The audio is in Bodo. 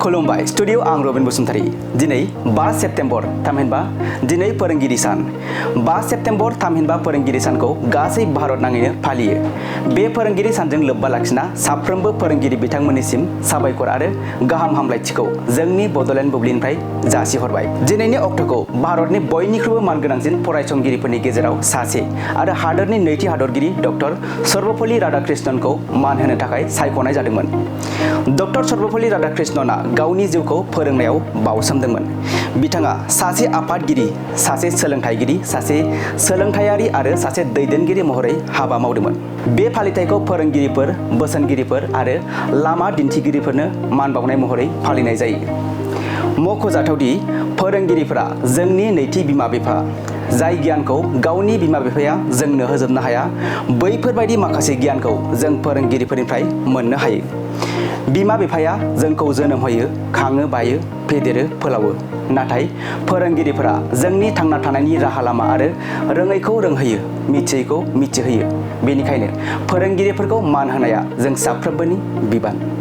खुलुमबाय स्टुडिअ आं रबिन बसुमतारी दिनै 5 सेप्तेम्बर थामहिनबा दिनै फोरोंगिरि सान 5 सेप्तेम्बर थामहिनबा फोरोंगिरि सानखौ गासै भारत नाङैनो फालियो। बे फोरोंगिरि सानजों लोब्बा लाखिना साफ्रोमबो फोरोंगिरि बिथांमोननिसिम साबायखर आरो गाहाम हामलायथिखौ जोंनि बडलेण्ड बुब्लिनिफ्राय जासिहरबाय। दिनैनि अक्ट'खौ भारतनि बयनिख्रुइबो मानगोनांसिन फरायसंगिरिफोरनि गेजेराव सासे आरो हादोरनि नैथि हादरगिरि डक्टर सर्वपल्ली राधाकृष्णनखौ मान होनो थाखाय सायख'नाय जादोंमोन। डक्टर सर्वपल्ली राधाकृष्णनआ गावनि जिउखौ फोरोंनायाव बाउसोमदोंमोन। बिथाङा सासे आफादगिरि, सासे सोलोंथाइगिरि, सासे सोलोंथायारि आरो सासे दैदेनगिरि महरै हाबा मावदोंमोन। बे फालिथायखौ फोरोंगिरिफोर, बोसोनगिरिफोर आरो लामा दिन्थिगिरिफोरनो मान बावनाय महरै फालिनाय जायो। मख'जाथावदि फोरोंगिरिफोरा जोंनि नैथि बिमा-बिफा। जाय गियानखौ गावनि बिमा-बिफाया जोंनो होजोबनो हाया, बैफोरबायदि माखासे गियानखौ जों फोरोंगिरिफोरनिफ्राय मोननो हायो। बिमा-बिफाया जोंखौ जोनोम होयो, खाङो, बायो, फेदेरो, फोलावो। नाथाय फोरोंगिरिफोरा जोंनि थांना थानायनि राहा लामा आरो रोङैखौ रोंहोयो, मिथियैखौ मिथिहोयो। बेनिखायनो फोरोंगिरिफोरखौ मान होनाया जों साफ्रोमबोनि बिबान।